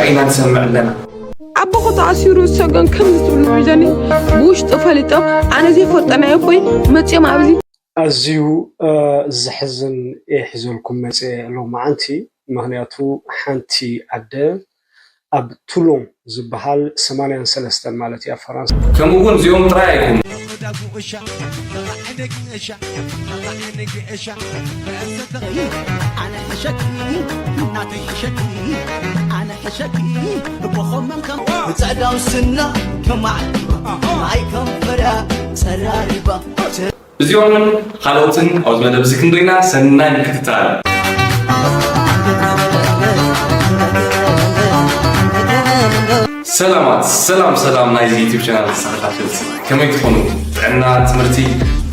ኢና ንሰምዕ ኣለና። ኣቦኹ ተኣሲሩ ዝሰገን ከምዚ ትብሉ ሒዘኒ ብውሽጢ ፈሊጦም ኣነ ዘይፈልጦ ናይ ኣቦይ መፅኦም ኣብዚ ኣዝዩ ዘሕዝን እየ ሒዘልኩም መፅየ ሎማዓንቲ። ምኽንያቱ ሓንቲ ኣደ ኣብ ቱሎን ዝበሃል ሰማንያን ሰለስተን ማለት እያ ፈራንሳ። ከምኡ እውን እዚኦም ጥራይ ኣይኮኑን። ብፀዕዳው ስና ከማዕቲባ ማይ ከንፈራ ፀራሪባ እዚኦምን ካልኦትን ኣብዚ መደብ እዚ ክንሪና ሰናይ ምክትታል። ሰላማት ሰላም ሰላም ናይዚ ዩቲብ ቻናል ተኸታተልቲ ከመይ ትኾኑ? ጥዕና፣ ትምህርቲ፣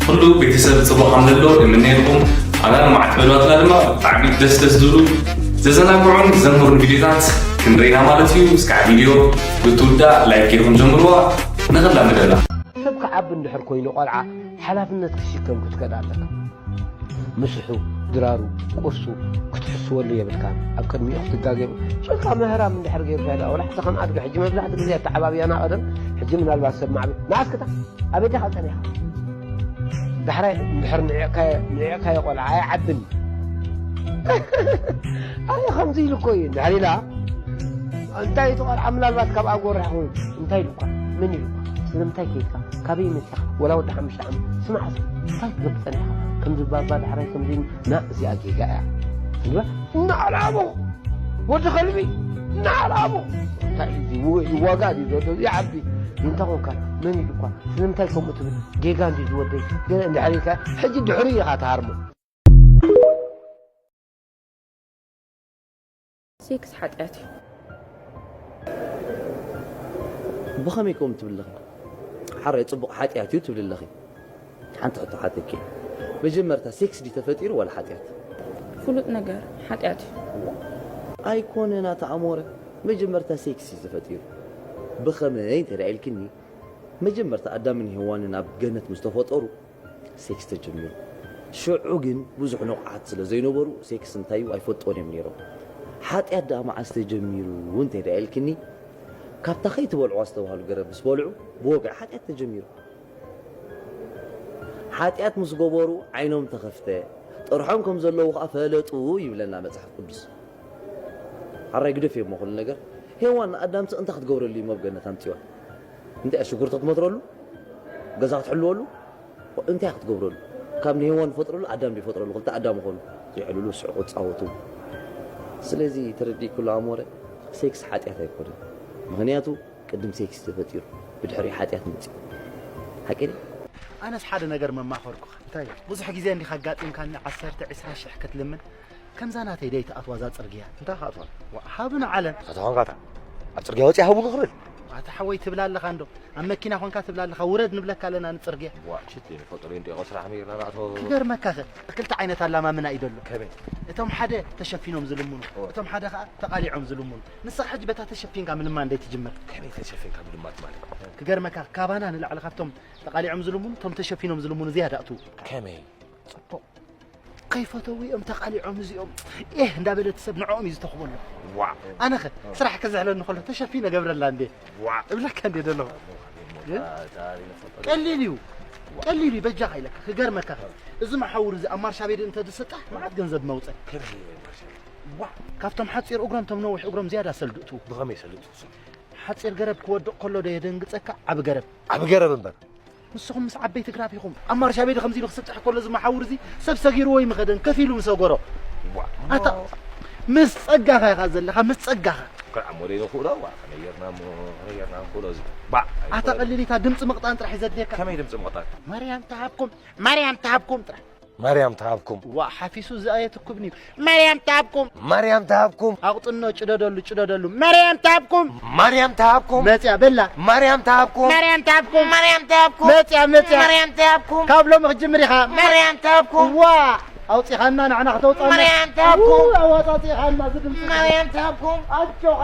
ኩሉ ቤተሰብ ጽቡቕ ከም ዘሎ እምነየልኩም። ኣና ንማዕት በሏትና ድማ ብጣዕሚ ደስ ደስ ዝብሉ ዘዘናግዑን ዘምህሩን ቪዲዮታት ክንሪና ማለት እዩ። እስካዕ ቪዲዮ ብትውዳእ ላይክ ጌርኩም ጀምርዋ። ንኽላ መደብና። ሰብ ክዓቢ እንድሕር ኮይኑ ቆልዓ ሓላፍነት ክሽከም ክትከድ ኣለካ። ምስሑ፣ ድራሩ፣ ቁርሱ ክትሕስወሉ የብልካን። ኣብ ቅድሚኡ ክትጋገ የብልካን። ጭቃ መህራም እንድሕር ገይሩ ሻዳ ወላ ሕጂ ከም ኣድጊ ሕጂ መብዛሕትኡ ግዜ ኣተዓባብያና ቀደም ሕጂ ምናልባት ሰብ ማዕበ ንኣስክታ ኣበይ ዲኻ ጸኒኻ? ዳሕራይ እንድሕር ንዒቕካዮ ቆልዓ ኣይዓብን። ኣይ ከምዚ ኢሉ እኮ እዩ እንድሕር ኢላ እንታይ እቲ ቆልዓ ምናልባት ካብ ኣጎርሕ ኮይኑ እንታይ ኢሉኳ? መን ኢሉኳ? ስለምንታይ ከይድካ? ካበይ መፂኻ? ወላ ወዲ ሓሙሽተ ዓመት ስማዕ እስኪ እንታይ ትገብር ፀኒሕካ? ከምዚ ባባ ዳሕራይ ከምዚ ና እዚኣ ጌጋ እያ ትብሎ እናዓላቦ ወዲ ከልቢ እናዓላቦ እንታይ እዩ እዚ ው- ይዋጋእ ድዩ ዘሎ እዚ ዓቢ እንታይ ኮንካ? መን ኢሉኳ? ስለምንታይ ከምኡ ትብል? ጌጋ እንድዩ ዝወደይ ገለ እንድሕር ኢልካ ሕጂ ድሕሪ ኢኻ ትሃርሞ። ሴክስ ሓጢኣት እዩ። ብኸመይ ከምኡ ትብሊ ኣለኺ? ሓራይ ጽቡቕ ሓጢኣት እዩ ትብሊ ኣለኺ። ሓንቲ ሕቶ ሓተኪ። መጀመርታ ሴክስ ድዩ ተፈጢሩ ዋላ ሓጢኣት? ፍሉጥ ነገር ሓጢኣት እዩ። ኣይኮነን ኣታ ኣሞረ፣ መጀመርታ ሴክስ እዩ ተፈጢሩ። ብኸመይ እንተ ደኣ ኢልክኒ፣ መጀመርታ ኣዳምን ሄዋንን ኣብ ገነት ምስ ተፈጠሩ ሴክስ ተጀሚሩ። ሽዑ ግን ብዙሕ ንቑሓት ስለ ዘይነበሩ ሴክስ እንታይ እዩ ኣይፈልጥዎን እዮም ነይሮም። ሓጢኣት ደኣ መዓስ ተጀሚሩ እንተ ደኣ ኢልክኒ፣ ካብታ ከይትበልዕዋ ዝተባህሉ ገረብ ምስ በልዑ ብወግዒ ሓጢኣት ተጀሚሩ። ሓጢኣት ምስ ገበሩ ዓይኖም ተኸፍተ፣ ጥርሖም ከም ዘለዉ ኸኣ ፈለጡ ይብለና መጽሓፍ ቅዱስ። ሓራይ ግደፍዮ እሞ ኩሉ ነገር። ሄዋን ንኣዳም ስቕ እንታይ ክትገብረሉ እዩ ኣብ ገነት ኣምጺዋ? እንታይ እያ ሽጉርቲ ክትመትረሉ? ገዛ ክትሕልወሉ? እንታይ ክትገብረሉ? ካብ ንሄዋን ዝፈጥረሉ ኣዳም ድዩ ይፈጥረሉ? ክልተ ኣዳም ይኾኑ። ይዕልሉ፣ ይስሕቑ፣ ይጻወቱ። ስለዚ ተረዲእክሉ ኣሞረ፣ ሴክስ ሓጢኣት ኣይኮነን። ምኽንያቱ ቅድም ሴክስ ተፈጢሩ፣ ብድሕሪኡ ሓጢኣት መጺኡ። ሓቂ ድዩ? ኣነስ ሓደ ነገር መማኸርኩኻ። እንታይ? ብዙሕ ግዜ እንዲኻ ኣጋጢምካኒ ዓሰርተ፣ ዕስራ ሽሕ ክትልምን ከምዛ ናተይ ደይ ትኣትዋ እዛ ጽርግያ። እንታይ ክኣትዋ? ዋ፣ ሃብና ዓለም። እታ ተኾንካ እታ ኣብ ጽርግያ ወጺኣ ሃቡኒ ክብል? ኣታ ሓወይ ትብላ ኣለኻ እንዶ። ኣብ መኪና ኾንካ ትብላ ኣለኻ፣ ውረድ ንብለካ ኣለና ንጽርግያ። ዋ፣ ሽት እየ፣ ፈጡር እንዲኦ ስራሕ ነይርና ንኣቶ። ክገርመካ ኸ፣ ክልተ ዓይነት ኣላማምና እዩ ዘሎ። ከመይ? እቶም ሓደ ተሸፊኖም ዝልምኑ፣ ኦ። እቶም ሓደ ኸኣ ተቓሊዖም ዝልምኑ። ንስኻ ሕጂ በታ ተሸፊንካ ምልማን ደይ ትጅምር። ከመይ ተሸፊንካ ምልማት ማለት? ክገርመካ፣ ካባና ንላዕሊ ካብቶም ተቓሊዖም ዝልምኑ፣ እቶም ተሸፊኖም ዝልምኑ ዝያዳ ኣትዉ። ከመይ? ጽቡቕ። ከይፈተዉ እዮም ተቓሊዖም እዚኦም። ኤህ እንዳበለ እቲ ሰብ ንዕኦም እዩ ዝተኽበሎ። ዋዕ። ኣነኸ ስራሕ ክዝሕለኒ ከሎ ተሸፊነ ገብረላ እንዴ? ዋዕ። እብለካ እንዴ ዘለኹ። ግን ቀሊል እዩ። ቀሊል እዩ በጃኻ ኢለካ ክገርመካ። እዚ መሓውር እዚ ኣብ ማርሻ ቤድ እንተ ዝስጣሕ መዓት ገንዘብ መውፀ። ዋዕ። ካብቶም ሓፂር እግሮም ቶም ነዊሕ እግሮም ዝያዳ ሰልዱ እትዉ። ብኸመይ ሰልዱ እትዉ? ሓፂር ገረብ ክወድቕ ከሎ ዶ የደንግፀካ ዓቢ ገረብ? ዓቢ ገረብ እምበር። ንስኹም ምስ ዓበይቲ ግራፍ ኢኹም ኣብ ማርሻ ቤድ ከምዚ ኢሉ ክስጥሕ ከሎ እዚ መሓውር እዚ ሰብ ሰጊርዎ ይምኸደን ከፊሉ ምሰገሮ ኣታ ምስ ጸጋኻ ኢኻ ዘለኻ ምስ ጸጋኻ ከዓሞ ደይ ንኽእሎ ዋ ከመየርና እሞ ከመየርና ንኽእሎ እዚ ባዕ ኣታ ቀሊሊታ ድምፂ ምቕጣን ጥራሕ እዩ ዘድልየካ ከመይ ድምፂ ምቕጣን ማርያም ተሃብኩም ማርያም ተሃብኩም ጥራሕ ማርያም ትሃብኩም። ዋ ሓፊሱ ዝኣየትኩብኒ እዩ። ማርያም ትሃብኩም። ማርያም ትሃብኩም። ኣቑጥኖ ጭደደሉ ጭደደሉ ማርያም ትሃብኩም። ማርያም ትሃብኩም። መጽያ በላ። ማርያም ትሃብኩም። ማርያም ትሃብኩም። ማርያም ትሃብኩም። መጽያ መጽያ። ማርያም ትሃብኩም። ካብ ሎሚ ክትጅምር ኢኻ። ማርያም ትሃብኩም። ዋ ኣውጺኻና ንዓና ከተውጻና። ማርያም ትሃብኩም። ው ኣዋጻጺኻና ዝድምጽ። ማርያም ትሃብኩም። ኣጆኻ።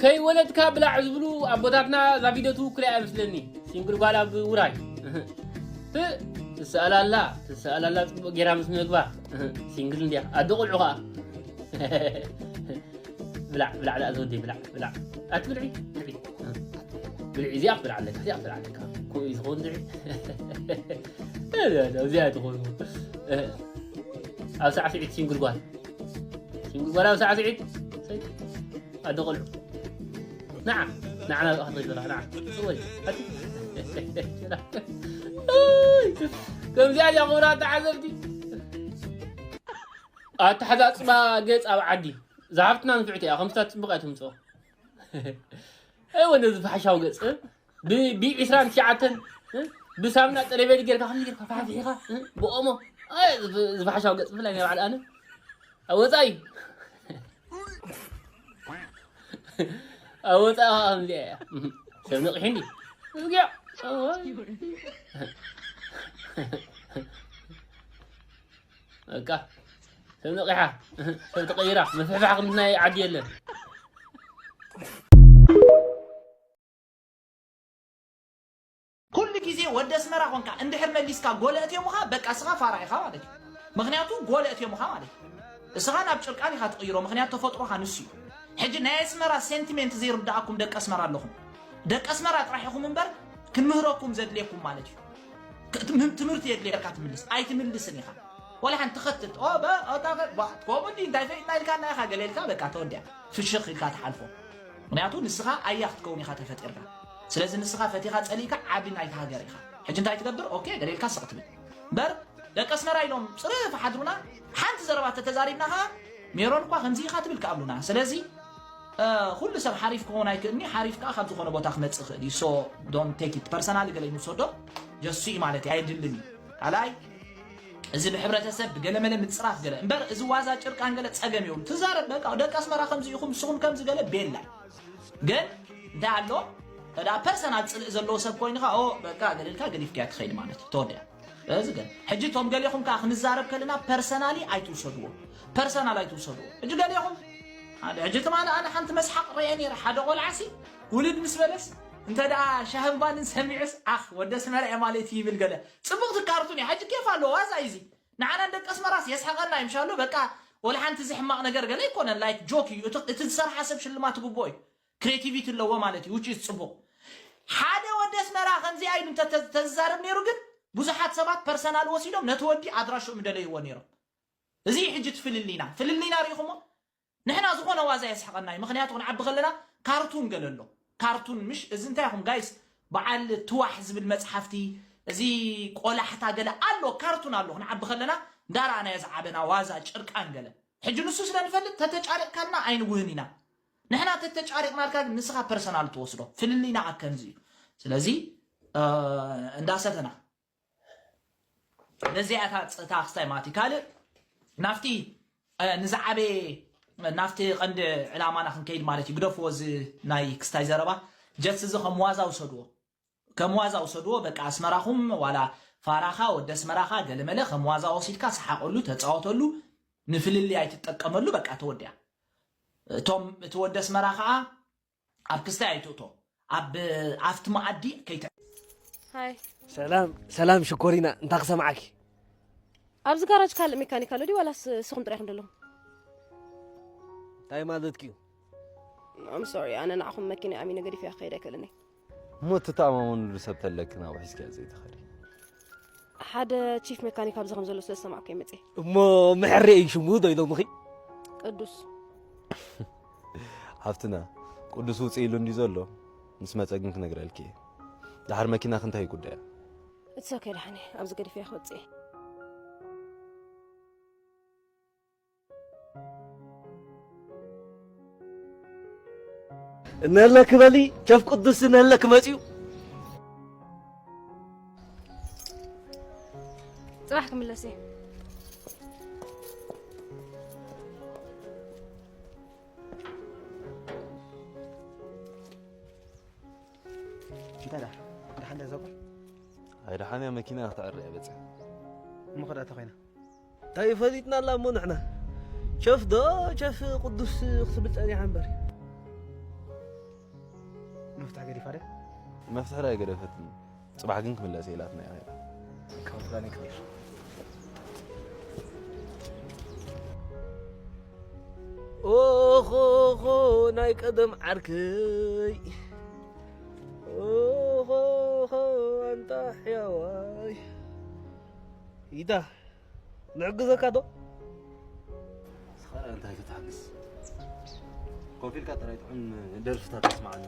ከይወለድካ ብላዕ ዝብሉ ኣቦታትና እዛ ቪድዮ ትውክል እያ መስለኒ። ሲንግል ጓል ኣብ ውራይ። እ፣ ትሰኣላላ ትሰኣላላ ጽቡቅ ጌራ ምስ ምግባ ሲንግል እንዲያ ኣደ ቆልዑ ከዓ ብላዕ ብላዕ ዳኣ ዘወደይ ብላዕ ብላዕ ኣትብልዒ ብልዒ ብልዒ እዚኣ ክትብልዓ ኣለካ እዚኣ ክትብልዓ ኣለካ ከምኡ እዩ ዝኸውን ድዒ እዚኣ ትኾኑ ኣብ ሳዕስዒት ሲንግል ጓል ሲንግል ጓል ኣብ ሳዕስዒት ኣደ ቆልዑ ንዓ ንዓ ናብኣ ክትኸይድ ዘለኻ ንዓ ጽወይ ኣቲ ከምዚኣ እያ ክብራ ተዓዘብቲ ኣተሓዛፅባ ገፅ ኣብ ዓዲ ዝሃብትና ንፍዕቲ እያ ከምስታት ፅቡቅ እያ ትምፅኦ እወ ነዚ ፋሕሻዊ ገፅ ብዒስራን ትሽዓተን ብሳምና ጠለቤት ጌርካ ከም ጌርካ ፋሕፊሕካ ብኦሞ ዝፋሕሻዊ ገፅ ብፍላይ ናይ ባዕል ኣነ ኣብ ወፃኢ ኣብ ወፃኢ ከምዚኣ እያ ሰብ ነቂሑ እንዲ እዚኣ በቃ ሰብ ነቂሓ ሰብ ተቀይራ ምፍሕፋሕ ከምቲ ናይ ዓዲ የለን ኩሉ ግዜ ወዲ ኣስመራ ኮንካ እንድሕር መሊስካ ጎለ እትዮምኻ በቃ እስኻ ፋራ ኢኻ ማለት እዩ። ምኽንያቱ ጎለ እትዮምኻ ማለት እዩ። እስኻ ናብ ጭርቃን ኢኻ ትቕይሮ ምኽንያቱ ተፈጥሮኻ ንሱ እዩ። ሕጂ ናይ ኣስመራ ሴንቲሜንት ዘይርድኣኩም ደቂ ኣስመራ ኣለኹም። ደቂ ኣስመራ ጥራሕ ኢኹም እምበር ክንምህረኩም ዘድልየኩም ማለት እዩ። ትምህርቲ የድልየካ ትምልስ ኣይትምልስን ኢኻ። ወላ ሓንቲ ትኸትል ኦ በ ኦታ በ ባ ኮሙዲ እንታይ ፈይና ኢልካ ናይ ኢኻ ገለ ኢልካ በቃ ተወዲያ ፍሽኽ ኢልካ ትሓልፎ ምክንያቱ ንስኻ ኣያ ክትከውን ኢኻ ተፈጢርካ ስለዚ ንስኻ ፈቲኻ ጸሊእካ ዓቢ ናይቲ ሃገር ኢኻ ሕጂ እንታይ ትገብር ኦኬ ገለ ኢልካ ስቕ ትብል በር ደቂ ኣስመራ ኢሎም ጽርፍ ሓድሩና ሓንቲ ዘረባ ተተዛሪብና ኸኣ ሜሮን እኳ ከምዚ ኢኻ ትብል ክኣብሉና ስለዚ ኩሉ ሰብ ሓሪፍ ክኾን ኣይክእልኒ ሓሪፍ ከዓ ካብ ዝኾነ ቦታ ክመፅእ ይኽእል እዩ so don't take it personal ገለ ይንሰዶ ጀሱ እዩ ማለት ኣይድልን እዩ ካልኣይ እዚ ብሕብረተሰብ ብገለመለ ምፅራፍ ገለ እምበር እዚ ዋዛ ጭርቃን ገለ ፀገም የብሉ ትዛረብ በቃ ደቂ ኣስመራ ከምዚ ኢኹም ንስኹም ከምዚ ገለ ቤላ ግን እንታይ ኣሎ ተዳ ፐርሰናል ፅልእ ዘለዎ ሰብ ኮይንካ ኦ በቃ ገለልካ ገዲፍካያ ትኸይድ ማለት እዩ ተወዲያ እዚ ግን ሕጂ ቶም ገሌኹም ከዓ ክንዛረብ ከለና ፐርሰናሊ ኣይትውሰድዎ ፐርሰናል ኣይትውሰድዎ ሕጂ ገሌኹም ሓደ ሕጂ ትማሊ ኣነ ሓንቲ መስሓቅ ርአ ነይረ ሓደ ቆልዓሲ ውልድ ምስ በለስ እንተ ደኣ ሻህምባንን ሰሚዑስ ዓኽ ወደ ስመራ እየ ማለት እዩ ይብል ገለ ጽቡቕቲ ካርቱን እያ ሕጂ ኬፍ ኣለዎ ዋዛ እዩ እዚ ንዓና ደቂ ኣስመራስ የስሕቐና እዩ ምሻሎ በቃ ወላ ሓንቲ እዚ ሕማቕ ነገር ገለ ኣይኮነን ላይክ ጆክ እዩ እቲ ዝሰርሓ ሰብ ሽልማት ትግብኦ እዩ ክሬቲቪቲ ኣለዎ ማለት እዩ ውጭ ጽቡቕ ሓደ ወዲ ኣስመራ ከምዚኣ ኢሉ እንተተዛረብ ነይሩ ግን ብዙሓት ሰባት ፐርሰናል ወሲዶም ነቲ ወዲ ኣድራሽኡ ምደለይዎ ነይሮም እዚ ሕጂ ትፍልልይና ፍልልይና ሪኢኹሞ ንሕና ዝኾነ ዋዛ የስሕቐና እዩ ምክንያቱ ክንዓቢ ከለና ካርቱን ገለ ኣሎ ካርቱን ምሽ እዚ እንታይ ኢኹም ጋይስ በዓል ትዋሕ ዝብል መፅሓፍቲ እዚ ቆላሕታ ገለ ኣሎ ካርቱን ኣሎ ክንዓቢ ከለና እንዳረኣናዮ ዝዓበና ዋዛ ጭርቃን ገለ ሕጂ ንሱ ስለ ንፈልጥ ተተጫሪቕካልና ኣይንውህን ኢና ንሕና ተተጫሪቕናልካ ግን ንስኻ ፐርሰናል ትወስዶ ፍልልይና ኣከምዚ እዩ ስለዚ እንዳሰተና ነዚኣ እታ ክስታይ ማለት እዩ ካልእ ናፍቲ ንዝዓበየ ናፍቲ ቀንዲ ዕላማና ክንከይድ ማለት እዩ ግደፍዎ እዚ ናይ ክስታይ ዘረባ ጀስ እዚ ከም ዋዛ ውሰድዎ ከም ዋዛ ውሰድዎ በቃ ኣስመራኹም ዋላ ፋራኻ ወዲ ኣስመራኻ ገለመለ ከም ዋዛ ወሲድካ ሰሓቀሉ ተፃወተሉ ንፍልልይ ኣይትጠቀመሉ በቃ ተወዲያ እቶም እቲ ወዲ ኣስመራ ከዓ ኣብ ክስታይ ኣይትእቶ ኣብ ኣብቲ መኣዲ ከይተ ሃይ ሰላም ሰላም ሽኮሪና እንታይ ክሰምዓኪ ኣብዚ ጋራጅ ካልእ ሜካኒክ ኣሎ ድዩ ዋላስ ስኹም ጥራይ ኢኹም ዘለኹም እንታይ ማለትኪ እዩ I'm sorry ኣነ ንዓኹም መኪና ኣሚነ ገዲፈያ ክኸይድ ኣይክእልን እየ እሞ እትተኣማመንሉ ሰብ ተለኪ ናብኡ ሒዝክያ ዘይትኸዲ ሓደ ቺፍ መካኒክ ኣብዚ ከም ዘሎ ስለ ዝሰማዕኩ እየ መፅየ እሞ ምሕሪ እዩ ሽሙ ዶ ኢሎምኺ ቅዱስ ሃፍትና ቅዱስ ውፅእ ኢሉ እንዲ ዘሎ ምስ መፀ ግን ክነግረልኪ እየ ድሓር መኪናኺ እንታይ ጉዳያ እትሰከ ድሓኒ ኣብዚ ገዲፈ ክወፅእ እየ እነለ ክበሊ ቸፍ ቅዱስ እነለ ክመፅኡ ፅባሕ ክምለስ እየ እንታይ ደኣ ደሓን ደኣ ዘውቅል ኣይደሓንያ መኪና ክትዕረ እያ በፂያ እሞ ከዳ ተኾይና እንታይ ፈሊጥና ኣላ እሞ ንሕና ቸፍ ዶ ቸፍ ቅዱስ ክትብል ፀኒሓ እምበር መፍትሕ ገዲፋ ደ መፍትሕ ዳ ኣይገደፈትን ፅባሕ ግን ክምለስ ኢላትና እያ ኦሆሆ ናይ ቀደም ዓርከይ፣ ኦሆሆ ኣንታ ሕያዋይ። ኢታ ንዕግዘካ ዶ? ንስኻ እንታይ ክትሓግዝ? ኮፍ ኢልካ ጥራይ ጥዑም ደርፍታት ተስማዓኒ።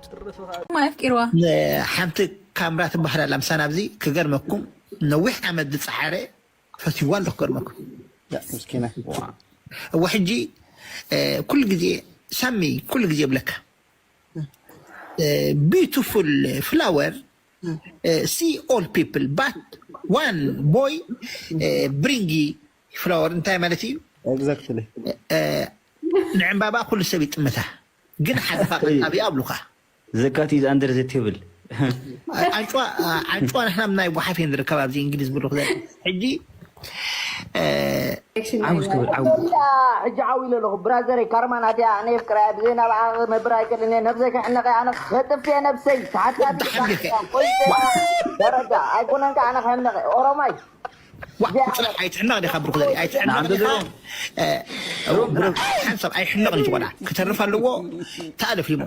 ክጥርፍ ኸኣ ማይ ኣፍቂርዋ። ሓንቲ ካምራ ትበሃል ኣላ ምሳና ኣብዚ። ክገርመኩም፣ ነዊሕ ዓመት ዝፀዓረ ፈትይዋ ኣለኹ። ክገርመኩም። ያ ምስኪና። እወ ሕጂ ኩሉ ግዜ ሳሚ፣ ኩሉ ግዜ ይብለካ beautiful flower, see all people but one boy bring flower እንታይ ማለት እዩ? Exactly. ንዕምባባ ኩሉ ሰብ ይጥምታ፣ ግን ሓደ ፋቅ ኣብያ ኣብሉካ። The cat is under the table. ኣንጭዋ ኣንጭዋ ንሕና ናይ ጓሓፍ እየ ንርከብ ኣብዚ እንግሊዝ ብሉክ ዘ ሕጂ ዓውስ ክብል ዓው ሕጂ ዓው ኢለ ኣለኹ ብራዘረይ ካርማ ናትያ ኣነ የፍቅራ ብዘይ ናብኣ ክነብር ኣይክእልን እየ ነብሰይ ክሕነቀ ኣነ ክጥፍ እየ ነብሰይ ተሓታቲ ደረጃ ኣይኮነን ከ ኣነ ክሕነቀ ኦሮማይ ዋ ብፅራሕ ኣይትሕነቕ ዲኻ ብሩክ ዘርኢ ኣይትሕነቕ ዲኻ ሓንሳብ ኣይሕነቕን እዩ ዝቆልዓ ክተርፍ ኣለዎ ተኣለፍ ሊሞ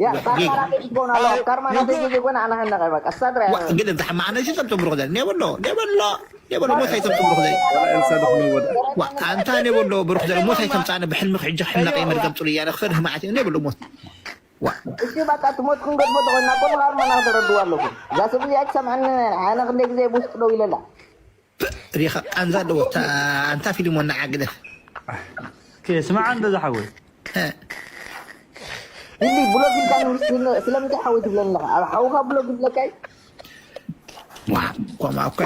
ያ ካርማ ናተይ ዝጎን ኣለዋ ካርማ ናተይ ዘይኮነ ኣነ ሕነቀ በቃ ሳድራ ግን እዛ ሕማቕ ነዚ ጸብጸብ ብሩክ ዘርኢ ኔበሎ ኔበሎ ኔበሎ ሞት ኣይተምጽእ ብሩክ ዘርኢ ኣንታ ኔበሎ ብሩክ ዘርኢ ሞት ኣይተምጻእነ ብሕልሚ ክሕጂ ክሕነቀ መርገም ጽሉ እያነ ክፈርህ መዓት እዩ ኔበሎ ሞት እሺ በቃ ትሞት ክንገድፎ ተኮይና ኮሉ ካርማ ናክተረድዋ ኣለኹ እዛ ሰብ እዚኣ ትሰምዐኒ ኣነ ክንደይ ግዜ ብውስጥ ደው ኢለላ ሪኻ ቃንዛ ኣለዎ ኣንታ ፊልሞን ንዓ ግደፍ ስማዓ እንዶ ዝሓወይ ኢሊ ብሎግ ኢልካ ስለምንታይ ሓወይ ትብለኒ ኣለኻ ኣብ ሓውኻ ብሎግ ይብለካ እዩ ኮማ እኮ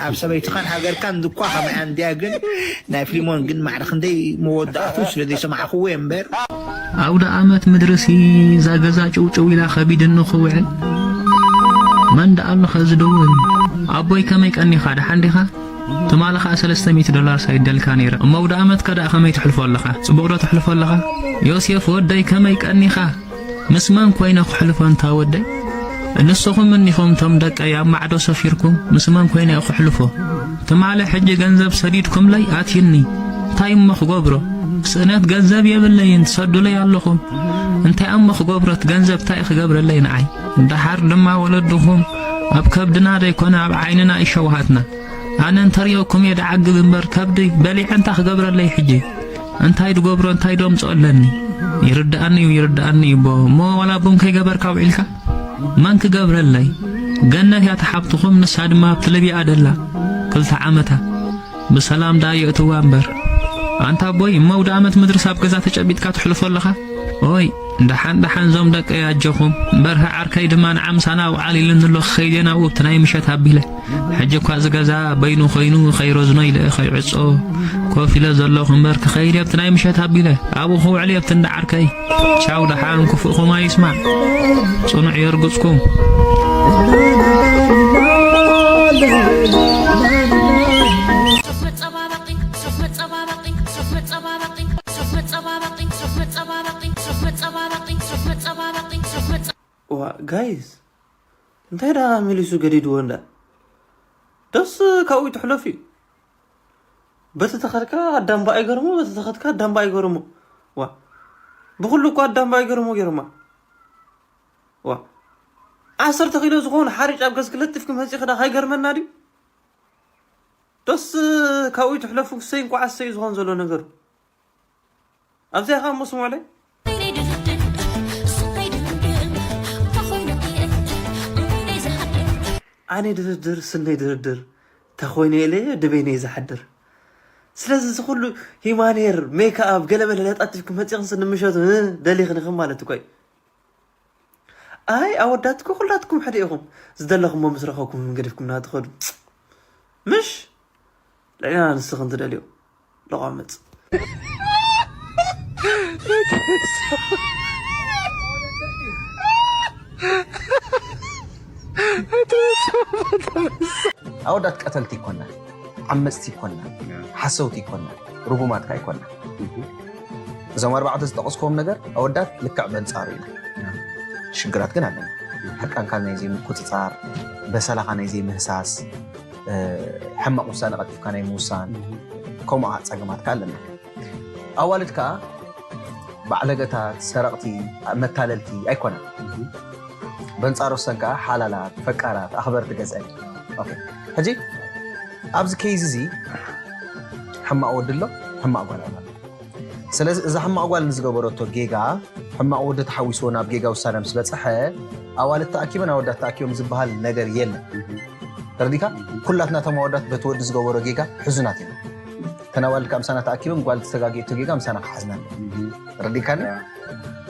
ኣብ ሰበይትኻን ሃገርካን ድኳ ከመይ ኣንድያ ግን ናይ ፊልሞን ግን ማዕረ ክንደይ መወዳእቱ ስለ ዘይሰማዕኽዎ እየ እምበር ኣውደ ኣመት ምድርሲ ዛገዛ ጭውጭው ኢላ ከቢድኒ ክውዕል መን ደኣ ኣሎ ኸዚ ደውል ኣቦይ ከመይ ቀኒኻ ደሓን ዲኻ ትማሊ ኸኣ ሰለስተ ሚእቲ ዶላር ሳይደልካ ነይረ እሞ ኣውደ ኣመትካ ደኣ ከመይ ትሕልፎ ኣለኻ ጽቡቕ ዶ ትሕልፎ ኣለኻ ዮሴፍ ወደይ ከመይ ቀኒኻ ምስ መን ኮይነ ክሕልፎ እንታ ወደይ ንስኹም እኒኹም ቶም ደቀይ ኣብ ማዕዶ ሰፊርኩም ምስ መን ኮይነ ክሕልፎ ትማሊ ሕጂ ገንዘብ ሰዲድኩምለይ ኣትዩኒ እንታይ እሞ ክገብሮ ስእነት ገንዘብ የብለይን ትሰዱለይ ኣለኹም እንታይ እሞ ክገብሮ እቲ ገንዘብ እንታይ ክገብረለይ ንዓይ ደሓር ድማ ወለድኹም ኣብ ከብድና ደይኮነ ኣብ ዓይንና ይሸውሃትና ኣነ እንተሪኦኩም እየ ደዓግብ እምበር ከብዲ በሊዐ እንታ ክገብረለይ ሕጂ እንታይ ድገብሮ እንታይ ደምፅኦ ኣለኒ ይርድኣኒ እዩ ይርድኣኒ እዩ ቦ እሞ ዋላ ቡን ከይገበርካ ውዒልካ መን ክገብረለይ ገነት እያ ተሓብትኹም ንሳ ድማ ኣብቲ ልብያ ደላ ክልተ ዓመታ ብሰላም ደኣ የእትዋ እምበር ኣንታ ኣቦይ እሞ ኣውደ ኣመት ምድርስ ኣብ ገዛ ተጨቢጥካ ትሕልፎ ኣለኻ ኦይ ደሓን ደሓን ዞም ደቀይ ኣጆኹም በርሀ ዓርከይ ድማ ንዓ ምሳና ኣውዓል ኢሉኒ ኣሎ ክኸይድ እየ ናብኡ ኣብቲ ናይ ምሸት ኣቢለ ሕጂ እኳ እዚ ገዛ በይኑ ኮይኑ ከይረዝኖ ኢለ ከይዕጾ ኮፍ ኢለ ዘለኹ እምበር ክኸይድ እየ ኣብቲ ናይ ምሸት ኣቢለ ኣብኡ ክውዕል እየ ኣብቲ እንዳ ዓርከይ ቻው ደሓን ክፉእኹም ኣይስማዕ ጽኑዕ የርግጽኩም ዋ ጋይስ እንታይ ደኣ መሊሱ ገዲድዎ እንዳ ደስ ካብኡ ይትሕለፍ እዩ በቲ ተኸድካ ኣዳምባ ኣይገርሞ በቲ ተኸድካ ኣዳምባ ኣይገርሞ ዋ ብኩሉ እኮ ኣዳምባ ኣይገርሞ ገርማ ዋ ዓሰርተ ኪሎ ዝኾኑ ሓሪጭ ኣብ ገዝኪ ለጢፍኪ መፂኺ ዳ ካይገርመና ድዩ ደስ ካብኡ ይትሕለፉ ክሰይ እንኳዓ ሰይ ዝኾን ዘሎ ነገሩ ኣብዚኣ ኸዓ እሞ ስምዑለይ ኣነ ድርድር ስነይ ድርድር ተኾይነ ኢለ ድበይነ እዩ ዝሓድር ስለዚ እዚ ኩሉ ሂማኔር ሜክኣብ ገለመለ ለጣጢፍኩም መፂኽን ስኒ ምሸቱ ደሊኽንኽም ማለት እኮ እዩ ኣይ ኣወዳት እኮ ኩላትኩም ሓደ ኢኹም ዝደለኹሞ ምስ ረኸብኩም ገዲፍኩምና ትኸዱ ምሽ ልዕልና ንስኽን ትደልዮ ለቋምፅ ኣወዳት ቀተልቲ ይኮና ዓመፅቲ ይኮና ሓሰውቲ ይኮና ርጉማት ከ ኣይኮና እዞም ኣርባዕተ ዝጠቐስክዎም ነገር ኣወዳት ልክዕ በንፃሩ ኢና ሽግራት ግን ኣለና ሕርቃንካ ናይ ዘይምቁፅፃር በሰላኻ ናይ ዘይምህሳስ ሕማቕ ውሳነ ቀልጢፍካ ናይ ምውሳን፣ ከምኡ ፀገማት ከ ኣለና። ኣዋልድ ከዓ ባዕለገታት፣ ሰረቕቲ፣ መታለልቲ ኣይኮነን። በንፃሩ ሰን ከዓ ሓላላት፣ ፈቃራት፣ ኣኽበርቲ ገዝአን። ሕጂ ኣብዚ ኬዝ እዚ ሕማቕ ወዲ ኣሎ፣ ሕማቕ ጓል ኣላ። ስለዚ እዛ ሕማቕ ጓል ንዝገበረቶ ጌጋ ሕማቕ ወዲ ተሓዊስዎ ናብ ጌጋ ውሳነ ምስ በፅሐ ኣዋልድ ተኣኪበን ኣወዳት ተኣኪቦም ዝበሃል ነገር የለን። ተረዲካ? ኩላትና እቶም ኣወዳት በቲ ወዲ ዝገበሮ ጌጋ ሕዙናት ኢና። እተን ኣዋልድ ከዓ ምሳና ተኣኪበን ጓል ዝተጋገየቶ ጌጋ ምሳና ክሓዝና ኣለዎ። ተረዲካኒ?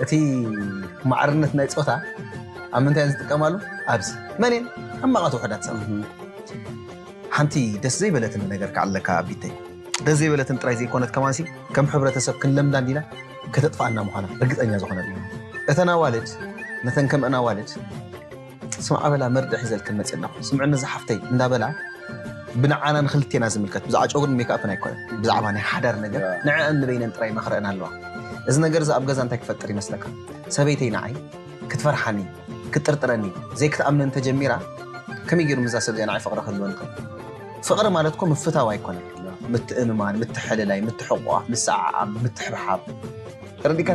እቲ ማዕርነት ናይ ፆታ ኣብ ምንታይ እየን ዝጥቀማሉ? ኣብዚ መን እየን? ሕማቓት ውሑዳት ሰባት። ሓንቲ ደስ ዘይበለትን ነገር ከዓ ኣለካ ኣቢተይ። ደስ ዘይበለትን ጥራይ ዘይኮነት ከማንሲ ከም ሕብረተሰብ ክንለምዳ እንዲና ከተጥፍኣና ምዃና ርግፀኛ ዝኾነሉ። እተን ኣዋልድ ነተን ከምአን ኣዋልድ ስምዓ በላ መርድእ ሒዘልክን መፅእ ኣለኹ ስምዕኒ ዝሓፍተይ እንዳበላ ብንዓና ንክልቴና ዝምልከት ብዛዕባ ጨጉርን ሜክኣፕን ኣይኮነን ብዛዕባ ናይ ሓዳር ነገር ንዕአን ንበይነን ጥራይ መኽረአን ኣለዋ። እዚ ነገር እዚ ኣብ ገዛ እንታይ ክፈጥር ይመስለካ? ሰበይተይ ንዓይ ክትፈርሓኒ ክትጥርጥረኒ ዘይክትኣምነኒ ተጀሚራ ከመይ ገይሩ ምዛ ሰብ እዚኣ ንዓይ ፍቕሪ ክህልወኒ ይኽእል? ፍቕሪ ማለት እኮ ምፍታው ኣይኮነን። ምትእምማን፣ ምትሕልላይ፣ ምትሕቋፍ፣ ምስዓዓም፣ ምትሕብሓብ ተረዲካ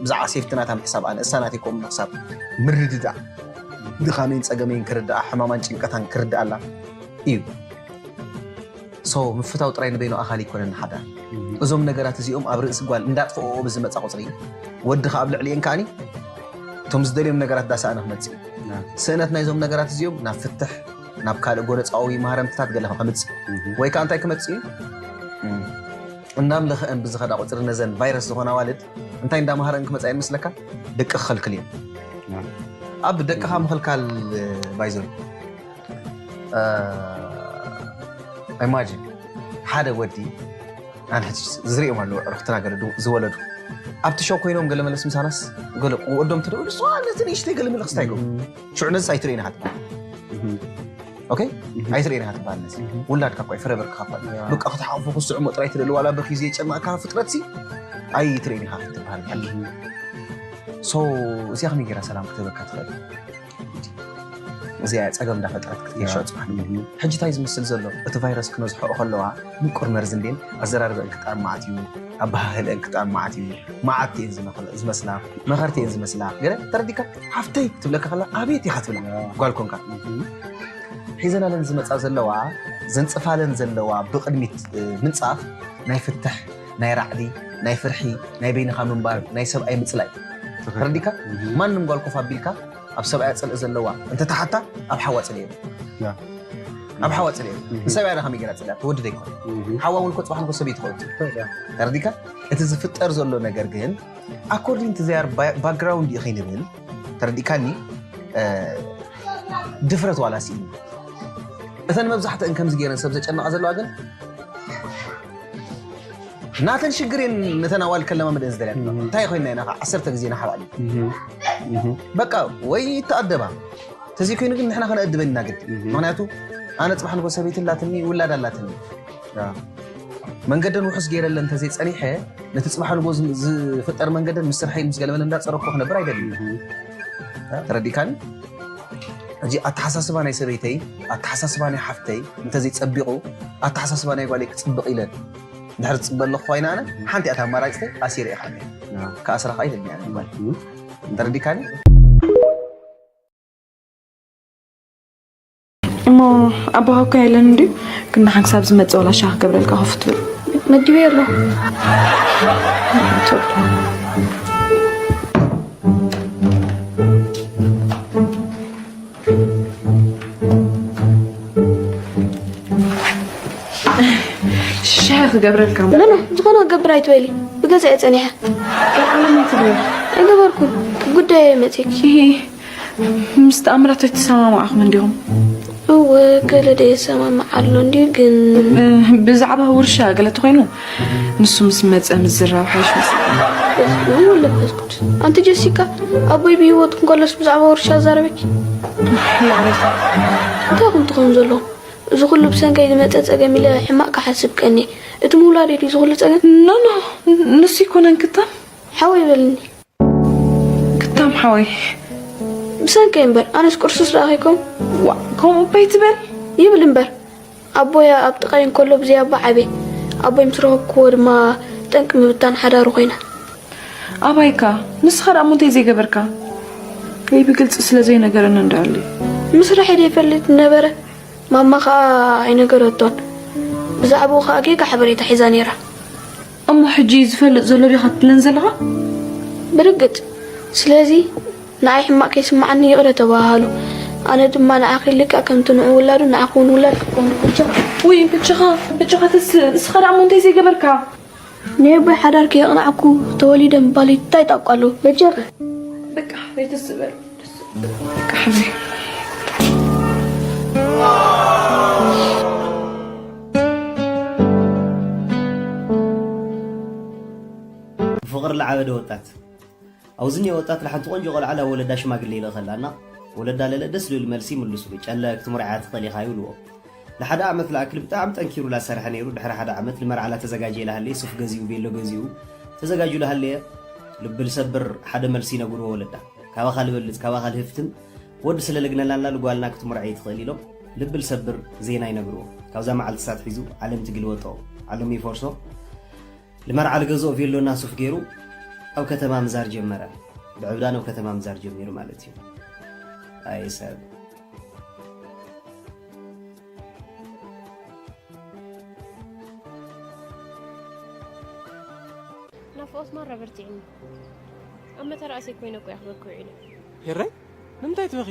ብዛዕባ ሴፍቲ ናታ ምሕሳብ ኣነ እሳ ናተይ ከምኡ ምሕሳብ ምርድዳእ ድኻመይን ጸገመይን ክርድኣ ሕማማን ጭንቀታን ክርድኣላ እዩ። ሶ ምፍታው ጥራይ ንበይኑ ኣኻሊ ይኮነን ንሓዳር። እዞም ነገራት እዚኦም ኣብ ርእሲ ጓል እንዳጥፍኦኦ ብዝመጻ ቁጽሪ ወዲ ከኣ ኣብ ልዕሊኤን ከኣኒ እቶም ዝደልዮም ነገራት ዳሰኣነ ክመጽእ እዩ። ስእነት ናይዞም ነገራት እዚኦም ናብ ፍትሕ ናብ ካልእ ጎነጻዊ ማህረምትታት ገለ ከምጽእ ወይ ከዓ እንታይ ክመጽእ እዩ? እናምለኸአን ብዝኸዳ ቁፅሪ ነዘን ቫይረስ ዝኾና ኣዋልድ እንታይ እንዳምሃረን ክመፃ ይመስለካ? ደቂ ክኸልክል እዮም። ኣብ ደቅኻ ምኽልካል ባይዞ ኢማጂን ሓደ ወዲ ኣነ ሕጂ ዝርእዮም ኣለዉ ዕርክትና ገለ ዝወለዱ ኣብቲ ሸው ኮይኖም ገለ መለስ ምሳናስ ገለ ወዶም ትደውሉ ስ ነቲ ንእሽተይ ገለ መለክስታ ይገብሩ ሽዑ ነዚ ኣይትርእይና ሃትበሃል ኦኬ ኣይትርእይና ሃትበሃል ነዚ ውላድካ እኳ ይፈረበርካ ሃትበሃል በቃ ክትሓቑፎ ክስዕሞ ጥራይ ትደሊ ዋላ በኪ ዘየጨነቕካ ፍጥረት ሲ ኣይትርእይን ኢኻ ክትበሃል ሶ እዚኣ ከመይ ገይራ ሰላም ክትህበካ ትኽእል እዚኣ ፀገም እንዳፈጠረት ክትከይድ ሽዑ ፅባሕ ሕጂ እንታይ ዝመስል ዘሎ እቲ ቫይረስ ክነዝሕኦ ከለዋ ምቁር መርዚ እንዴን ኣዘራርበ እንክጣን መዓት እዩ ኣበሃህለ እንክጣን መዓት እዩ መዓት እየን ዝመስላ መኸርቲ እየን ዝመስላ ገለ ተረዲካ ሓፍተይ ክትብለካ ከላ ኣቤት ኢኻ ትብላ ጓል ኮንካ ሒዘናለን ዝመፃ ዘለዋ ዘንፅፋለን ዘለዋ ብቅድሚት ምንፃፍ ናይ ፍትሕ ናይ ራዕዲ ናይ ፍርሒ ናይ በይንኻ ምንባር ናይ ሰብኣይ ምፅላይ ተረዲካ ማንም ጓል ኮፍ ኣቢልካ ኣብ ሰብኣያ ፅልኢ ዘለዋ እንተተሓታ ኣብ ሓዋ ፅልእ ኣብ ሓዋ ፅልእ ንሰብኣያ ዳ ከመይ ገይራ ፅልያ ትወድደ ይኮን ሓዋ እውን ኮ ፅባሕ ንኮ ሰብ ይትኸውት ተረዲካ እቲ ዝፍጠር ዘሎ ነገር ግን ኣኮርዲንግ ቱ ዘያር ባክግራውንድ እዩ ከይንብል ተረዲካኒ ድፍረት ዋላ ስኢኒ እተን መብዛሕትአን ከምዚ ገይረን ሰብ ዘጨነቓ ዘለዋ ግን ናተን ሽግር እየን ነተን ኣዋል ከለማምደን ዝደልያ እንታይ ኮይና ኢና ከዓ ዓሰርተ ግዜ ንሓባእ በቃ ወይ ይተኣደባ ተዘይኮይኑ ግን ንሕና ከነእድበን ኢና ግድ ምክንያቱ ኣነ ፅባሕ ንጎ ሰበይቲ ኣላትኒ ውላድ ኣላትኒ መንገደን ውሑስ ገይረለን እንተዘይፀኒሐ ነቲ ፅባሕ ንጎ ዝፍጠር መንገደን ምስ ስርሐይ ምስ ገለመለ እንዳፀረኩ ክነብር ኣይደልን ተረዲካኒ ሕጂ ኣተሓሳስባ ናይ ሰበይተይ ኣተሓሳስባ ናይ ሓፍተይ እንተዘይፀቢቑ ኣተሓሳስባ ናይ ጓለይ ክፅብቕ ኢለን ድሕሪ ዝፅበ ኣለኹ ኮይና ኣነ ሓንቲ እያ ኣማራፅተይ ኣሲረ ኢኻ ከኣስራ ከዓ ይደልኒ ኣነ ጓል ተረዲካኒ እሞ ኣቦኻ እኮ የለን እንድዩ ግን ደሓን ክሳብ ዝመፅእ ወላ ሻሂ ክገብረልካ ኮፍ ትብል መጊበዮ ኣለኹ ሻሂ ክገብረልካ ኖ ኖ ዝኾነ ክገብር ኣይትበሊ ብገዛ እየ ፀኒሐ ኣይገበርኩን ጉዳይ እየ መፅእኪ ምስ ተኣምራት ኣይተሰማማዕኹም እንዲኹም? እወ ገለ ዶ የሰማምዕ ኣሎ እንድዩ ግን ብዛዕባ ውርሻ ገለ ተኾይኑ ንሱ ምስ መፀ ምዝራብ ሓይሽ መስለኒ። በስመ ኣብ ወወልድ ወመንፈስ ቅዱስ ኣንቲ ጀሲካ ኣቦይ ብህይወት እንከሎስ ብዛዕባ ውርሻ ኣዛረበኪ? ይቕሬታ። እንታይ ኢኹም ትኾኑ ዘለኹም? እዚ ኩሉ ብሰንከይ ዝመፀ ፀገም ኢለ ሕማቕ ክሓስብ ቀንየ። እቲ ምውላደይ ድዩ እዚ ኩሉ ፀገም? ኖ ኖ ንሱ ኣይኮነን ክታም። ሓወይ በልኒ። ክታም ሓወይ። ብሰንከይ እምበር ኣነስ ቁርሱስ ደኣ ከይኮን። ዋእ ከምኡ እባ ኣይትበል። ይብል እምበር፣ ኣቦይ ኣብ ጥቓይ እንከሎ ብዘይ ኣቦ ዓብየ። ኣቦይ ምስ ረኸብክዎ ድማ ጠንቂ ምብታን ሓዳሩ ኮይና። ኣባይካ፣ ንስኻ ደኣ እሞ እንታይ ዘይገበርካ? ወይ ብግልጺ ስለ ዘይነገረኒ እንዳ ኣሎ። ምስራሕ ዘይፈልጥ ነበረ፣ ማማ ኸኣ ኣይነገረቶን። ብዛዕባኡ ኸኣ ጌጋ ሓበሬታ ሒዛ ነይራ። እሞ ሕጂ ዝፈልጥ ዘሎ ዲኻ ትብለን ዘለኻ? ብርግጽ። ስለዚ ንዓይ ሕማቕ ከይስምዓኒ ይቕረ ተባሃሃሉ። ኣነ ድማ ንዓኺ ልክዕ ከምቲ ንዑ ውላዱ ንዓኺ እውን ውላድ ክኮኑ። በጃኻ። ውይ፣ በጃኻ፣ በጃኻ ተስእ። ንስኻ ደኣ እሞ እንታይ ዘይገበርካ? ናይ ኣቦይ ሓዳር ከየቕናዕኩ ተወሊደ ምባል እንታይ ጣቋ ኣለዎ? በጃኻ። በቃ፣ ዘይተስእ በል። በቃ፣ ሓወይ። ብፍቕሪ ለዓበደ ወጣት። ኣብዚ እኒኦ ወጣት ንሓንቲ ቆንጆ ቆልዓ ናብ ወለዳ ሽማግሌ ይልእኸላ እና ወለዳ ለለ ደስ ዝብል መልሲ ይምልሱሉ። ጨለ ክትምርዓያ ትኽእል ኢኻ ይብልዎ። ንሓደ ዓመት ለኣክል ብጣዕሚ ጠንኪሩ ላሰርሐ ነይሩ። ድሕሪ ሓደ ዓመት ልመርዓ ላተዘጋጀየ ላሃለየ ሱፍ ገዚኡ፣ ቬሎ ገዚኡ ተዘጋጁ ላሃለየ ልቢ ልሰብር ሓደ መልሲ ይነግርዎ ወለዳ። ካባኻ ልበልጽ፣ ካባኻ ልህፍትም ወዲ ስለ ልግነላና ልጓልና ክትምርዐይ ትኽእል ኢሎም ልቢ ልሰብር ዜና ይነግርዎ። ካብዛ መዓልቲ ሳት ሒዙ ዓለም ትግልበጦ፣ ዓለም ይፈርሶ። ልመርዓ ልገዝኦ ቬሎና ሱፍ ገይሩ ኣብ ከተማ ምዛር ጀመረ። ብዕብዳን ኣብ ከተማ ምዛር ጀሚሩ ማለት እዩ። ኣይ ሰብ። ናፍቖት ማራ በርቲዕኒ። ኣብ መተርኣሰይ ኮይነ እኮ የኽብረኩ ውዒለ። ሄራይ፣ ንምንታይ ትበኺ?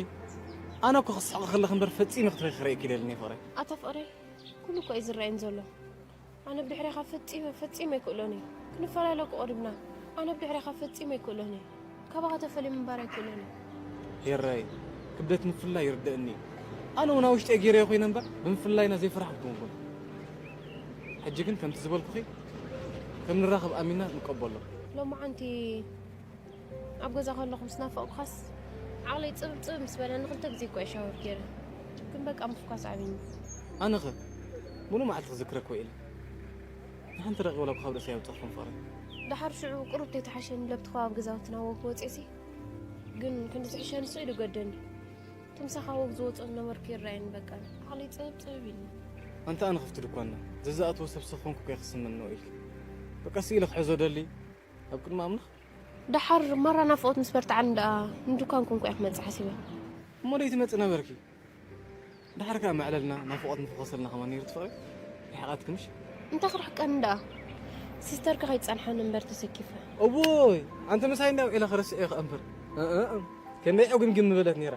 ኣነ እኮ ክስሕቕ ከለኺ እምበር ፈጺመ ክትበኺ ክርእየኪ ደልኒ ፍቕረይ። ኣታ ፍቕረይ፣ ኩሉ እኮ እዩ ዝረኣየኒ ዘሎ። ኣነ ብድሕሬኻ ፈጺመ፣ ፈጺመ ኣይክእሎን እየ። ክንፈላለ እኮ ቀሪብና። ኣነ ብድሕሬኻ ፈጺመ ኣይክእሎን እየ። ካባኻ ተፈልየ ምንባር ኣይክእሎን እየ። ሄራይ፣ ክብደት ምፍልላይ ይርደኣኒ እዩ። ኣነ እውን ኣብ ውሽጠይ ገይረዮ ኮይነ እምበር፣ ብምፍልላይና ዘይፈራሕኩ ኣይኮንኩን። ሕጂ ግን ከምቲ ዝበልኩኺ፣ ከም ንራኸብ ኣሚንና ንቀበሎ። ሎማዓንቲ ኣብ ገዛ ከለኹ ምስ ናፈቕኩኻስ ዓቕለይ ጽብብ ጽብብ ምስ በለኒ ክልተ ግዜ እኮ እየ ሻወር ገይረ። ግን በቃ ምፍኳስ ዓቢኒ። ኣነኸ ሙሉእ መዓልቲ ክዝክረኪ ውዒለ። ንሓንቲ ረቒበ ዋላ እኳ ካብ ርእሰይ ኣውጻእኹን ፍቕረይ። ደሓር ሽዑ ቁሩብ ተይተሓሸኒ ለብቲ ከባቢ ገዛውትና ወግ ወጺኤሲ። ግን ክንዲ ዝሕሸኒ ስቕ ኢሉ ገደኒ። እቲ ምሳኻ ወግ ዝወጾ ዝነበርኩ ይረኣየኒ በቃ። ዓቕለይ ጽብብ ጽብብ ኢሉኒ። ኣንታ ኣነ ክፍቲ ድኳንና ዘዝኣትዎ ሰብ ሰኾንኩ እኮ እየ ክስምኖ ኢልኪ። በቃ ስኢለ ክሕዞ ደሊ ኣብ ቅድሚ ኣምላኽ። ደሓር ማራ ናፍቖት ምስ በርትዓኒ ደኣ ንዱካን ኮንኩ እያ ክመጽእ ሓሲበ። እሞ ደይ ትመጽእ ነበርኪ? ደሓር ከኣ መዕለልና ናፍቖት ምፈኾሰልና ከማን ነይሩ ትፍቕሪ? ርሒቓትኪ ምሽ? እንታይ ክርሕቀኒ ደኣ? ሲስተርኪ ከይትጸንሓኒ እምበር ተሰኪፈ። እውይ፣ ኣንቲ ምሳይ እንዳ ውዒለ ክረስዕ እየ ከኣ እምበር። እ፣ እ፣ እ። ከመይ ዕጉምግም ምበለት ነይራ።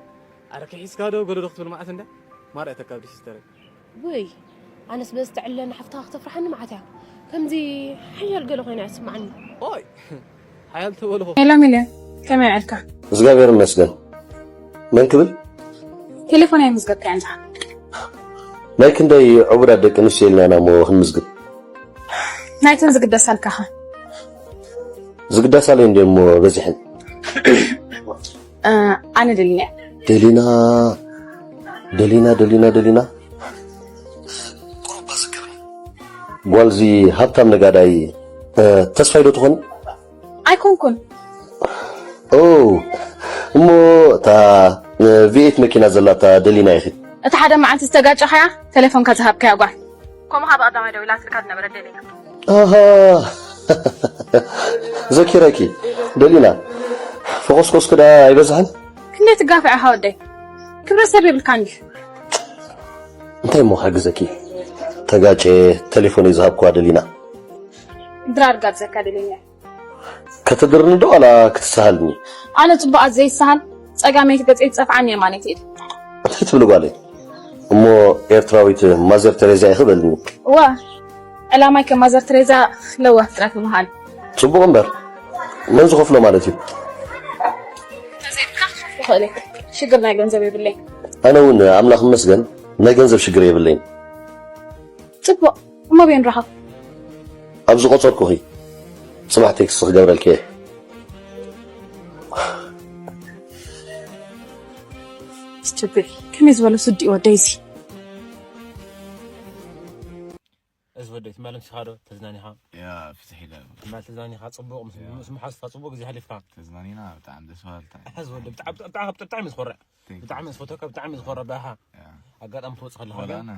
ኣረ ከሒስካ ዶ ገለ ዶ ክትብል መዓት እንዳ? ማራ እተካ ብዲ ሲስተረይ። ውይ፣ ኣነስ በዚ ትዕለኒ ሓፍትኻ ክተፍርሓኒ መዓት እያ። ከምዚ ሓያል ገለ ኮይና እያ ትስምዓኒ። ኦይ፣ ሓያል ተበልኹ። ሄሎ ሚልዮን፣ ከመይ ውዕልካ? እግዚኣብሔር ይመስገን። መን ክብል? ቴሌፎን ኣይምዝገብካያን ዲኻ? ናይ ክንደይ ዕቡዳት ደቂ ኣንስትዮ ኢልና ኢና እሞ ክንምዝግብ? ናይተን ዝግደሳልካ ኸ? ዝግደሳለይ እንድየ እሞ በዚሐን። እ፣ ኣነ ደሊና። ደሊና፣ ደሊና፣ ደሊና፣ ደሊና። ጓልዚ ሃብታም ነጋዳይ፣ እ፣ ተስፋይ ዶ ትኾኒ? ኣይኮንኩን። ኦ፣ እሞ እታ፣ እ፣ ቪኤት መኪና ዘላታ ደሊና ኢኺ? እታ ሓደ መዓልቲ ዝተጋጨኻያ፣ ቴሌፎንካ ዝሃብካያ ጓል። ከምኡ ኸኣ ብቐዳማይ ደዊላትልካ ዝነበረት ደሊና። ኣሃ፣ ዘኪረኪ። ደሊና፣ ፈኾስኮስኪ ደኣ ኣይበዝሐን? ክንደይ ትጋፍዕ ኢኻ ወደይ? ክብረት ሰብ የብልካን ድዩ? እንታይ እሞ ክሕግዘኪ? ተጋጨ፣ ቴሌፎነይ ዝሃብክዋ ደሊና። ድራር ጋብዘካ ደሊና። ከተድርኒ ዶ ዋላ ክትሰሃልኒ? ኣነ ጽቡቓት ዘይሰሃል፣ ጸጋመይቲ ገጸይ ትጸፍዓኒ የማነይቲ ኢድ። እንታይ ትብሊ ጓለይ? እሞ ኤርትራዊት ማዘር ተሬዛ ኢኺ በልኒ። እዋ፣ ዕላማይ ከም ማዘር ተሬዛ ለዋህ ፍጥረት ምዃን። ጽቡቕ እምበር፣ መን ዝኸፍሎ ማለት እዩ? ተዘይብካ ክኸፍሎ ይኽእል እየ። ሽግር ናይ ገንዘብ የብለይ። ኣነ እውን ኣምላኽ ይመስገን ናይ ገንዘብ ሽግር የብለይን። ጽቡቕ፣ እሞ ኣበይ ንራኸብ? ኣብ ዝቖጸርኩኺ ጽባሕ ቴክስት ክገብረልኪ እየ። ስትብል፣ ከመይ ዝበለ ስዲ ወደይ እዚ? እዚ ወደይ ትማሊ ኣምሲኻ ዶ ተዝናኒኻ? ያ፣ ፍትሕ ኢለ። ትማሊ ተዝናኒኻ ጽቡቕ፣ ምስ፣ ያ። ምስ መሓዙትካ ጽቡቕ ግዜ ኣሕሊፍካ። ተዝናኒና፣ ብጣዕሚ ደስ በሃልታ። ሕዚ ወደይ ብጣዕሚ፣ ብጣዕሚ፣ ብጣዕሚ፣ ብጣዕሚ እዩ ዝኮርዕ። Thank you። ብጣዕሚ እዩ ዝፈትወካ፣ ብጣዕሚ እዩ ዝኮርዕ ብኣኻ። ያ። ኣጋጣሚ ትወፅእ ከለኻ ወላ ግን ኣነ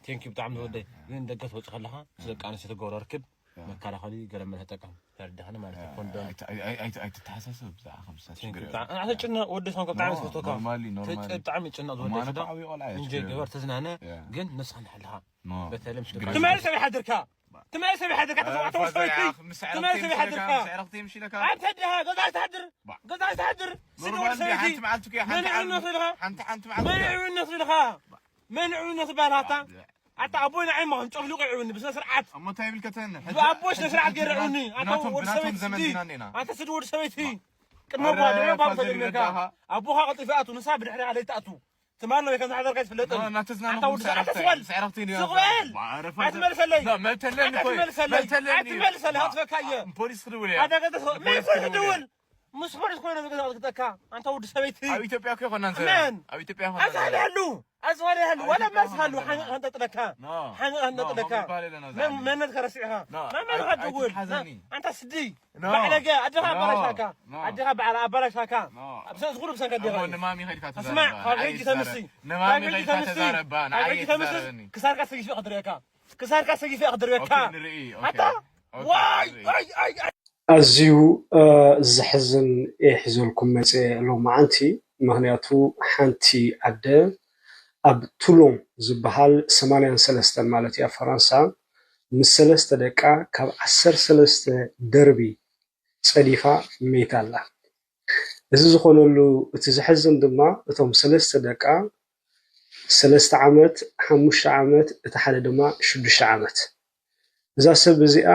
ቴንኪ ብጣዕሚ ትወደይ ግን ደገ ትወፅእ ከለኻ ምስ ደቂ ኣንስትዮ ትገብሮ ርክብ መከላኸሊ ገለ መለ ተጠቀም። ተረዳኸኒ ማለት እዩ። ኮንዶም ኣይት- ኣይ- ኣይ- ኣይትተሓሳሰብ ብዛዕባ ከምሳ ቴንኪ ችግር ብጣዕሚ ኣትጨነቕ። ወዲ ሰንኮ ብጣዕሚ ኖ፣ ዝፈትወካ ኖርማሊ፣ ኖርማሊ። ብጣዕሚ ይጨነቕ እሞ ዝወደይ ኣነ ሽዶ እኮ ዓብዪ ቆልዓ እየ፣ እንጂ ችግር የለውም። ግበር ተዝናነ ያ። ግን ነስኻ ንሕልኻ ኖ፣ በተለይ ምስ ችግር ደቂ የለውም። ትማሊ ሰብ ይሓድርካ ትማሊ ሰብ ይሓድርካ ኧረ ተሰማዕተ ፋዘር፣ ወሰበይቲ ያ፣ ምስ ኣዕረኽቲ ትማሊ ሰብ ምሽ ኢለካ፣ ይሓድርካ ምስ ኣዕረኽቲ ምሽ ኢለካ። ኣንተ ድኻ ገዛ ኣይትሓድር ባ። ገዛ ኣይትሓድር ስለ ኖርማል ወሰበይቲ ሓንቲ መዓልቲ እኮ ሓንቲ መንዕነት ኢልኻ ሓንቲ ሓንቲ መዓልቲ እያ። መንዕነት ኢልኻ መንዕነት ይበሃል ኣታ ኣታ ኣቦይ ንዓይ ማኹም ጨፍሊቑ ይዕብኒ ብስነ ስርዓት እሞ እንታይ ይብል ከተን ብኣቦይ ስነ ስርዓት ገይረ ይዕብኒ ኣታ ብናቶም ወዲ ብናቶም ሰበይቲ ዘመን ስዲ ዲና እንዴና። ኣታ ስዲ ወዲ ሰበይቲ ቅድሚ ኣረ ኣቦኻ ድሕሪ ኣቦኻ ፋዘር ተጀሚርካ ይረዳኻ። ኣቦኻ ቀልጢፋ ኣቱ ንሳ ብድሕሪ ኣለይታ ኣቱ ትማል ወይ ከም ዝሓደርካ ይትፍለጥ ና- ናተዝናነ ኣታ ወዲ ምሳዕረፍቲ ኣታ ስበል ስዕረፍቲ ድዮ? ስቕ በል ባ፣ ኣረ ፋዘር። ኣይትመልሰለይ ና፣ መልተለኒ ኣታ እኮ። ትመልሰለይ መልተለኒ። ኣይትመልሰለይ ባ፣ ኣትፈካ እየ ፖሊስ ክድውል እያ። ኣታ ገዛ ስቕ ፖሊስ ፖሊስ ክድውል ድውል እያ። ምስ ፖሊስ ኮይነ ዝገዛ ክትጠካ ኣንታ ወዲ ሰበይቲ ኣብ ኢትዮጵያ እኮ ይኮና ኣሜን። ኣብ ኢትዮጵያ ይኮና ኣዝዋልያሉ ኣዝዋልያሉ ኣብ ዋላ ኢትዮጵያ ማስሃሉ ይኮና ሓንጠጥለካ ኖ፣ ሓንጠጥለካ ኖ፣ ኖ፣ ኖ፣ ኖ፣ መንነት ከረሲዕኻ ኖ፣ መንነት ኣይ- ከድውል ኣይትሓዘኒ። ኣንታ ስዲ ኖ፣ ባዕለገ ኣድኻ ኖ፣ ኣባላሽካ ኖ። ኣድኻ ባዕላ ኣባላሽካ ኖ። ኣብ ሰንስ ኩሉ ብሰንከ እሞ ዲኻ ንማሚ ከድካ ስማዕ ተዛረባ። ካብ ንዓይ ሕጂ ይዛረብ። ተምሲ ንማሚ ካብ ሕጂ ከድካ ተምሲ ተዛረባ። ካብ ንዓይ ሕጂ ተምሲ ይዛረብኒ። ክሳርካ ሰጊፈ ክድረካ ክሳርካ ሰጊፈ ክድረካ ኦኬ፣ ንርኢ። ኦኬ። ኣታ ኦኬ፣ ዋይ ንርኢ። ዋይ ዋይ ኣዝዩ እ፣ ዘሕዝን እየ ሒዘልኩም መፅየ ሎማዓንቲ። ምኽንያቱ ሓንቲ ኣደ ኣብ ቱሎን ዝበሃል ሰማንያን ሰለስተን ማለት እዩ ኣብ ፈረንሳ ምስ ሰለስተ ደቃ ካብ ዓሰርተ ሰለስተ ደርቢ ፀዲፋ መይታ ኣላ። እዚ ዝኾነሉ እቲ ዘሕዝን ድማ እቶም ሰለስተ ደቃ ሰለስተ ዓመት፣ ሓሙሽተ ዓመት፣ እቲ ሓደ ድማ ሽዱሽተ ዓመት። እዛ ሰብ እዚኣ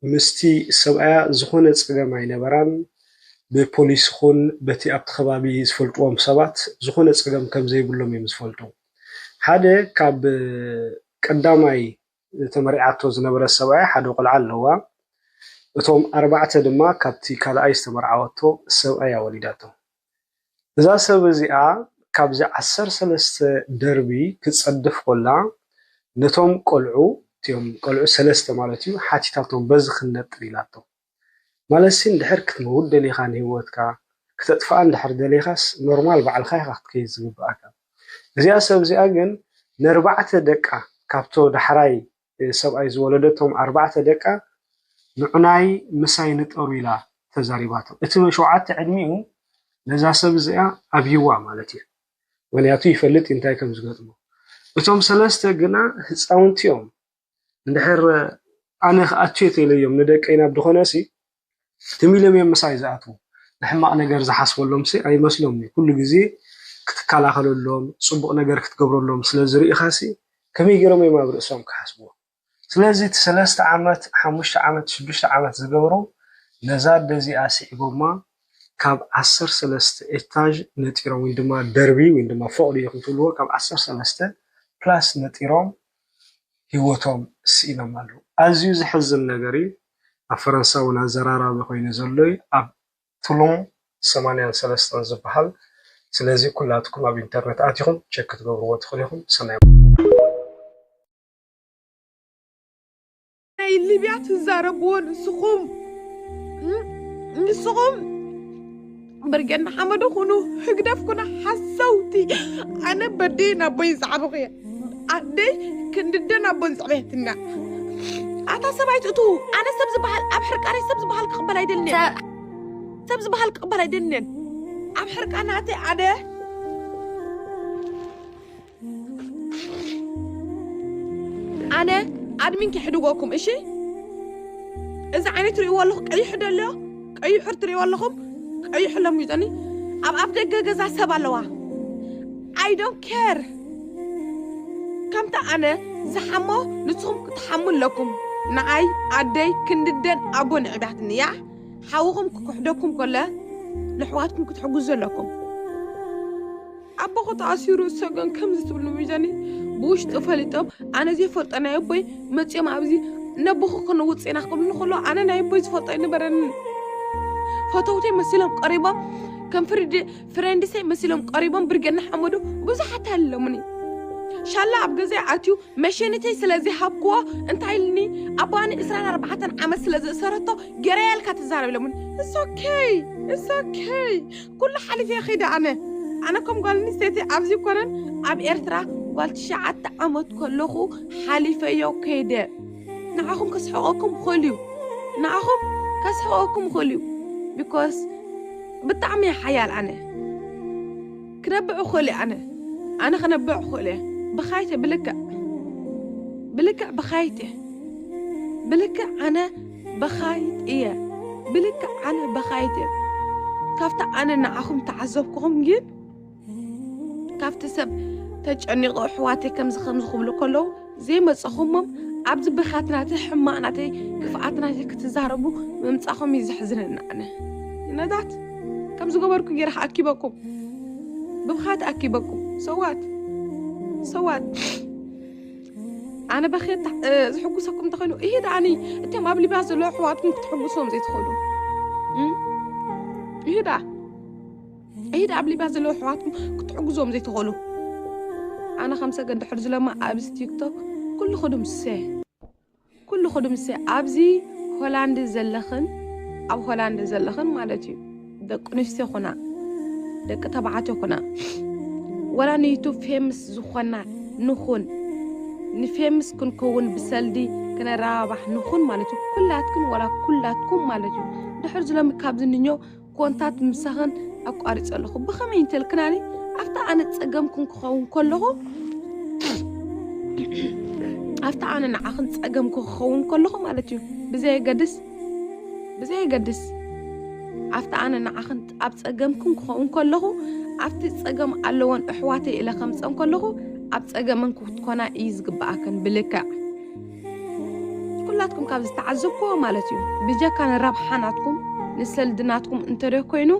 ምስቲ ሰብኣያ ዝኾነ ፀገም ኣይነበራን። ብፖሊስ ይኹን በቲ ኣብቲ ከባቢ ዝፈልጥዎም ሰባት ዝኾነ ፀገም ከም ዘይብሎም እዮም ዝፈልጡ። ሓደ ካብ ቀዳማይ ተመሪዓቶ ዝነበረት ሰብኣያ ሓደ ቆልዓ ኣለዋ። እቶም ኣርባዕተ ድማ ካብቲ ካልኣይ ዝተመርዓወቶ ሰብኣያ ወሊዳቶ። እዛ ሰብ እዚኣ ካብዚ ዓሰርተ ሰለስተ ደርቢ ክትፀድፍ ኮላ ነቶም ቆልዑ እቲኦም ቆልዑ ሰለስተ ማለት እዩ ሓቲታቶም በዚ ክንነጥር ኢላቶም። ማለት ሲ እንድሕር ክትመውት ደሊኻ ንህይወትካ ክተጥፍኣ እንድሕር ደሊኻስ ኖርማል ባዕልኻ ኢኻ ክትከይድ ዝግብኣካ። እዚኣ ሰብ እዚኣ ግን ነርባዕተ ደቃ ካብቶ ዳሕራይ ሰብኣይ ዝወለደቶም ኣርባዕተ ደቃ ንዑናይ ምሳይ ንጠሩ ኢላ ተዛሪባቶም። እቲ ሸውዓተ ዕድሚኡ ነዛ ሰብ እዚኣ ኣብይዋ ማለት እዩ። ምክንያቱ ይፈልጥ እዩ እንታይ ከም ዝገጥሞ። እቶም ሰለስተ ግና ህፃውንቲ እዮም። እንድሕር ኣነ ክኣቱ እየ ተኢለዮም ንደቀይ ናብ ዝኾነ ሲ ትም ኢሎም እዮም ምሳይ ዝኣትዉ። ንሕማቕ ነገር ዝሓስበሎም ሲ ኣይመስሎም እዩ። ኩሉ ግዜ ክትከላኸለሎም፣ ፅቡቕ ነገር ክትገብረሎም ስለ ዝርኢኻ ሲ ከመይ ገይሮም እዮም ኣብ ርእሶም ክሓስብዎ? ስለዚ እቲ ሰለስተ ዓመት፣ ሓሙሽተ ዓመት፣ ሽዱሽተ ዓመት ዝገብሩ ነዛ ኣደ እዚኣ ስዒቦማ ካብ ዓሰርተ ሰለስተ ኤታዥ ነጢሮም ወይ ድማ ደርቢ ወይ ድማ ፎቕ ድዩ ክትብልዎ ካብ ዓሰርተ ሰለስተ ፕላስ ነጢሮም ህይወቶም ስኢኖም ኣለዉ። ኣዝዩ ዘሕዝን ነገር እዩ። ኣብ ፈረንሳ እውን ኣዘራራቢ ኮይኑ ዘሎ እዩ። ኣብ ቱሎን ሰማንያን ሰለስተን ዝበሃል። ስለዚ ኩላትኩም ኣብ ኢንተርነት ኣቲኹም ቸክ ክትገብርዎ ትኽእሉ ኢኹም። ሰናይ ናይ ሊብያ ትዛረብዎ ንስኹም ንስኹም ብርጌድ ንሓመዱ ኩኑ ህግደፍ ኩኑ ሓሰውቲ ኣነ በደይ ናቦይ ዛዕብኹ እየ ኣደይ ክንድደ ናቦን ዘዕበየትና ኣታ ሰብኣይ ትእቱ ኣነ ሰብ ዝበሃል ኣብ ሕርቃነይ ሰብ ዝበሃል ክቕበል ኣይደልንን ሰብ ዝበሃል ክቕበል ኣይደልንን ኣብ ሕርቃናተይ ኣደ ኣነ ኣድሚን ክሕድጎኩም እሺ እዚ ዓይነት ትርእይዎ ኣለኹ ቀይሑ ደሎ ቀይሑ ትርእይዎ ኣለኹም ቀይሑ ለሚጠኒ ኣብ ኣፍ ደገ ገዛ ሰብ ኣለዋ I don't care ከምታ ኣነ ዝሓሞ ንስኹም ክትሓሙ ኣለኩም ንዓይ ኣደይ ክንድደን ኣቦ ንዕዳትኒ ያ ሓውኹም ክክሕደኩም ከለ ንሕዋትኩም ክትሕግዙ ኣለኩም ኣቦኹ ተኣሲሩ ሰገን ከምዚ ትብሉ ሚዛኒ ብውሽጢ ፈሊጦም ኣነ ዘይፈልጦ ናይ ኣቦይ መፅኦም ኣብዚ ነቦኹ ክንውፅ ኢና ክብሉ ከሎ ኣነ ናይ ኣቦይ ዝፈልጦ ኣይነበረን ፈተውተይ መሲሎም ቀሪቦም ከም ፍርዲ ፍሬንድሰይ መሲሎም ቀሪቦም ብርጌድ ንሓመዱ ብዙሓት ኣለሙኒ ሻላ ኣብ ገዛይ ኣትዩ መሸኒተይ ስለ ዘይሃብክዎ እንታይ ኢልኒ ኣቦኣኒ ዕስራን ኣርባዕተን ዓመት ስለ ዝእሰረቶ ገረያ ኢልካ ትዛረብ ኢሎምኒ it's okay it's okay ኩሉ ሓሊፈ ከይደ ኣነ ኣነ ከም ጓል ኣንስተይቲ ኣብዚ ኮነን ኣብ ኤርትራ ጓል ትሽዓተ ዓመት ከለኹ ሓሊፈዮ ከይደ። ንዓኹም ከስሕቐኩም ይኽእል እዩ። ንዓኹም ከስሕቐኩም ይኽእል እዩ። Because ብጣዕሚ እየ ሓያል ኣነ። ክነብዕ እኽእል እየ ኣነ። ኣነ ክነብዕ እኽእል እየ። ብኻይተ ብልክዕ። ብልክዕ ብኻይተ። ብልክዕ ኣነ በኻይት እየ። ብልክዕ ኣነ በኻይት እየ። ካብቲ ኣነ ንዓኹም ተዓዘብኩኹም ግን ካብቲ ሰብ ተጨኒቑ ኣሕዋተይ ከምዚ ከምዚ ክብሉ ከለዉ ዘይመጻኹሞም ኣብዚ ብኽያት ናተይ፣ ሕማቕ ናተይ፣ ክፍኣት ናተይ ክትዛረቡ ምምጻኹም እዩ ዘሕዝነኒ ኣነ። ነዳት ከም ዝገበርኩ ገይረ ኣኪበኩም፣ ብብኽያት ኣኪበኩም። So what? So what? ኣነ በኽየት ታ-፣ እ፣ ዝሕጉሰኩም እንተኾይኑ፣ ይሄ ደኣኒ እቶም ኣብ ሊብያ ዘለዉ ኣሕዋትኩም ክትሕጉሶም ዘይትኽእሉ? እም? ይሄ ደኣ፣ ይሄ ደኣ ኣብ ሊብያ ዘለዉ ኣሕዋትኩም ክትሕጉዞም ዘይትኽእሉ? ኣነ ከም ሰገን ድሕር ዝለማ ኣብዚ ቲክቶክ ኩሉ ክድምስሰ፣ ኩሉ ክድምስሰ። ኣብዚ ሆላንድ ዘለኽን፣ ኣብ ሆላንድ ዘለኽን ማለት እዩ፣ ደቂ ኣንስትዮ ኩና፣ ደቂ ተባዕትዮ ኩና፣ ወላ ንዩቱብ ፌምስ ዝኾና ንኹን፣ ንፌምስ ክንከውን ብሰልዲ ክነረባባሕ ንኹን ማለት እዩ። ኩላትክን ወላ ኩላትኩም ማለት እዩ። ድሕር ዝለሚ ካብዚ ንኞ ኮንታት ምሳኽን ኣቋሪጸ ኣለኹ። ብኸመይ እንተልክናኒ፣ ኣብታ ኣነ ጸገምክን ክኸውን ከለኹ፣ ኣብታ ኣነ ንዓኽን ጸገምኩ ክኸውን ከለኹ ማለት እዩ። ብዘየገድስ፣ ብዘየገድስ፣ ኣብታ ኣነ ንዓኽን ኣብ ጸገምክን ክኸውን ከለኹ፣ ኣብቲ ጸገም ኣለወን ኣሕዋተይ ኢለ ከምጸን ከለኹ፣ ኣብ ጸገመን ክትኮና እዩ ዝግብኣክን ብልክዕ። ኩላትኩም ካብ ዝተዓዘብክዎ ማለት እዩ። ብጀካ ንረብሓ ናትኩም፣ ንሰልዲ ናትኩም እንተደ ኮይኑ፣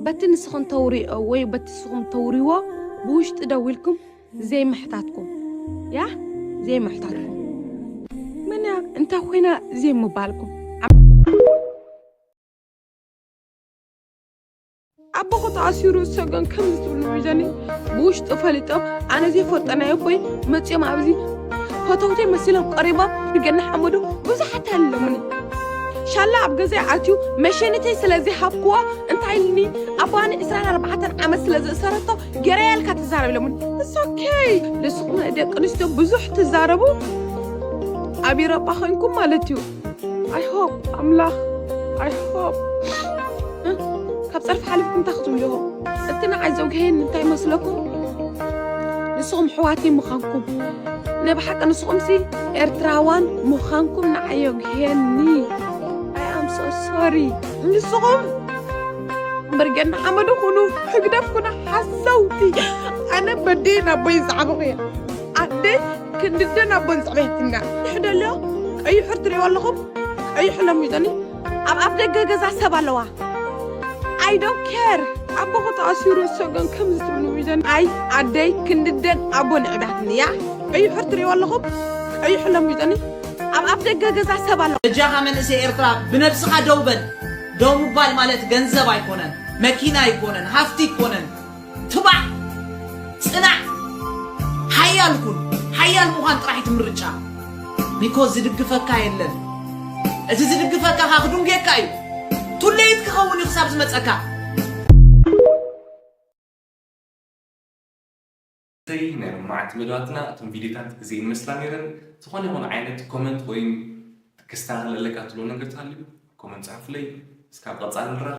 በቲ ንስኹም ተውሪኦ ወይ በቲ ንስኹም ተውሪዎ ብውሽጢ ደው ኢልኩም ዘይምሕታትኩም፣ ያ፣ ዘይምሕታትኩም። ምን እያ እንታይ ኮይና ዘይምባልኩም። ኣቦኹ ተኣሲሩ ሰገን ከምዚ ትብሉ ሒዘኒ ብውሽጢ ፈሊጦም ኣነ ዘይፈልጦ ናይ ኣቦይ መጺኦም ኣብዚ ፈተውተይ መሲሎም ቀሪቦም ብገና ሓመዱ ብዙሓት ኣለሙኒ። ሻላ ኣብ ገዛይ ኣትዩ መሸኒተይ ስለ ዘይሃብክዎ እንታይ ኢልኒ ኣቦኣኒ ዕስራን ኣርባዕተን ዓመት ስለ ዝእሰረቶ ገረያ ኢልካ ትዛረብ ኢሎሙኒ። It's okay። ንስኹም ደቂ ኣንስትዮ ብዙሕ ትዛረቡ ኣብ ኢሮጳ ኮይንኩም ማለት እዩ። I hope ኣምላኽ፣ I hope። እ? ካብ ጸርፊ ሓሊፍኩም እንታይ ክትብሉ ኢኹም? እቲ ንዓይ ዘውግሄኒ እንታይ መስለኩም? ንስኹም ኣሕዋተይ ምዃንኩም። ናይ ብሓቂ ንስኹምሲ ኤርትራውያን ምዃንኩም ንዓይ የውግሄኒ። I am so sorry። ንስኹም ብርጌድ ንሓመዱ ኩኑ፣ ህግደፍ ኩኑ ሓሰውቲ። ኣነ በዴን ኣቦይ ዝዓበኹ እየ። ኣደ ክንድደን ኣቦን ዝዕበየትና። ንሕደሎ ቀይሑ ትሪእዎ ኣለኹም? ቀይሑ ለሚዶኒ። ኣብ ኣፍ ደገ ገዛ ሰብ ኣለዋ። I don't care። ኣቦኹ ተኣሲሩ ሰገን ከምዚ ትብሉ ሚዘን። ኣይ ኣደይ ክንድደን ኣቦን ዕባትኒ እያ። ቀይሑ ትሪእዎ ኣለኹም? ቀይሑ ለሚዶኒ። ኣብ ኣፍ ደገ ገዛ ሰብ ኣለዋ። በጃኻ መንእሰይ ኤርትራ ብነብስኻ ደው በል። ደው ምባል ማለት ገንዘብ ኣይኮነን፣ መኪና ኣይኮነን፣ ሃፍቲ ኣይኮነን። ትባዕ፣ ጽናዕ፣ ሓያል ኩን። ሓያል ምዃን ጥራሕ እዩ እቲ ምርጫ። ቢኮዝ ዝድግፈካ የለን። እቲ ዝድግፈካ ከኣ ክድንጉየካ እዩ። ቱሌት ክኸውን እዩ ክሳብ ዝመጸካ። ሰይ ናይ መዓልቲ መደባትና እቶም ቪድዮታት እዚኤን ይመስላ ነይረን። ዝኾነ ይኹን ዓይነት ኮመንት ወይም ክስተኻኸለለካ ትብሎ ነገር ተሃልዩ ኮመንት ጽሓፉለይ። እስካብ ቀጻሊ ንራኸብ።